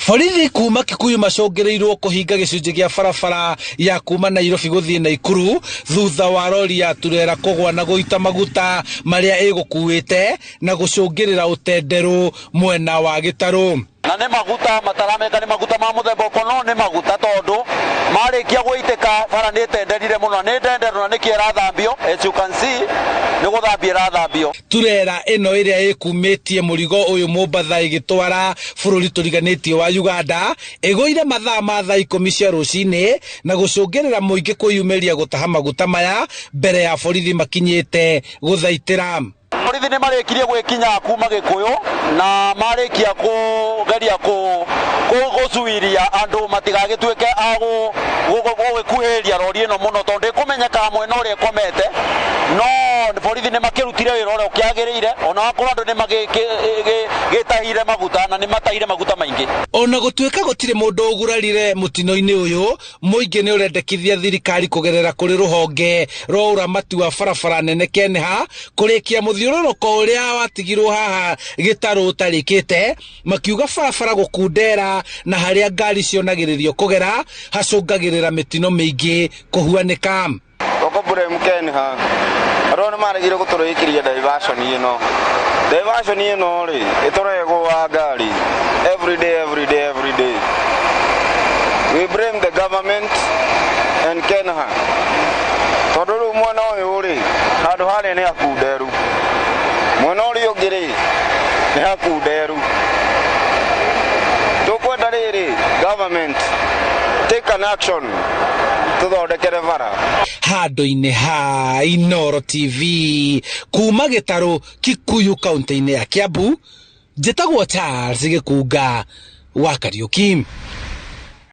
Borithi kuma Kikuyu macũngĩrĩirwo kũhinga gĩcunjĩ gĩa barabara ya kuma Nairobi gũthiĩ Naikuru thutha wa rori ya turera kũgwa na gũita maguta marĩa ĩgũkuĩte na gũcũngĩrĩra ũtenderũ mwena wa Gĩtarũ. Na nĩ maguta matarameka, nĩ maguta ma mũthemba ũkũ, no nĩ maguta tondũ marĩkia gũitĩka bara nĩ ĩtenderire mũno, nĩ ndenderu na nĩkĩo ĩrathambio. As you can see, nĩ gũthambio ĩrathambio. Turera ĩno ĩrĩa ĩkumĩtie mũrigo ũyũ Mombatha ĩgĩtwara bũrũri tũriganĩtie wa Uganda ĩgũire mathaa ma thaa 10 cia rũcinĩ na gũcũngĩrĩra mũingĩ kwĩyumĩria gũtaha maguta maya mbere ya borithi makinyĩte gũthaitĩra. Borithi nĩ marĩkirie gwĩkinya kuma Gĩkũyũ na marĩkia kũgeria gũcuiria andũ matigagĩtuĩke a gũgĩkuhĩrĩria rori ĩno mũno tondũ ĩkũmenyekaga mwena ũrĩa ĩkomete, no borithi nĩ makĩrutire wĩra ũrĩa ũkĩagĩrĩire ona wakorwo andũ nĩ magĩtahire maguta na nĩ matahire maguta maingĩ. Ona gũtuĩka gũtirĩ mũndũ ũgurarire mũtino-inĩ ũyũ, mũingĩ nĩ ũrendekithia thirikari kũgerera kũrĩ rũhonge rwa ũramati wa barabara nene KENHA kũrĩkia mũthiũrũrũko ũrĩa watigirwo haha Gĩtarũ ũtarĩkĩte, makiuga barabara gũkundera na harĩa ngari cionagĩrĩrio kũgera hacũngagĩrĩra mĩtino mĩingĩ kũhuanĩka. Tũkũ KENHA andũ nĩ maregire gũtũrĩkĩria diversion ĩno. Diversion ĩno rĩ ĩtũregwo ngari every day, every day, every day. We blame the government and KENHA tondũ rĩu mwena ũyũ rĩ handũ harĩa nĩ hakunderu, mwena ũrĩa ũngĩ rĩ nĩ hakunderu. Tũkwenda rĩrĩ government take an action tũthondekere bara. Handũ-inĩ ha Inooro TV kuma Gĩtarũ, Kikuyu, kaunti-inĩ ya Kiambu, njĩtagwo Charles Gĩkunga wa Kariũki.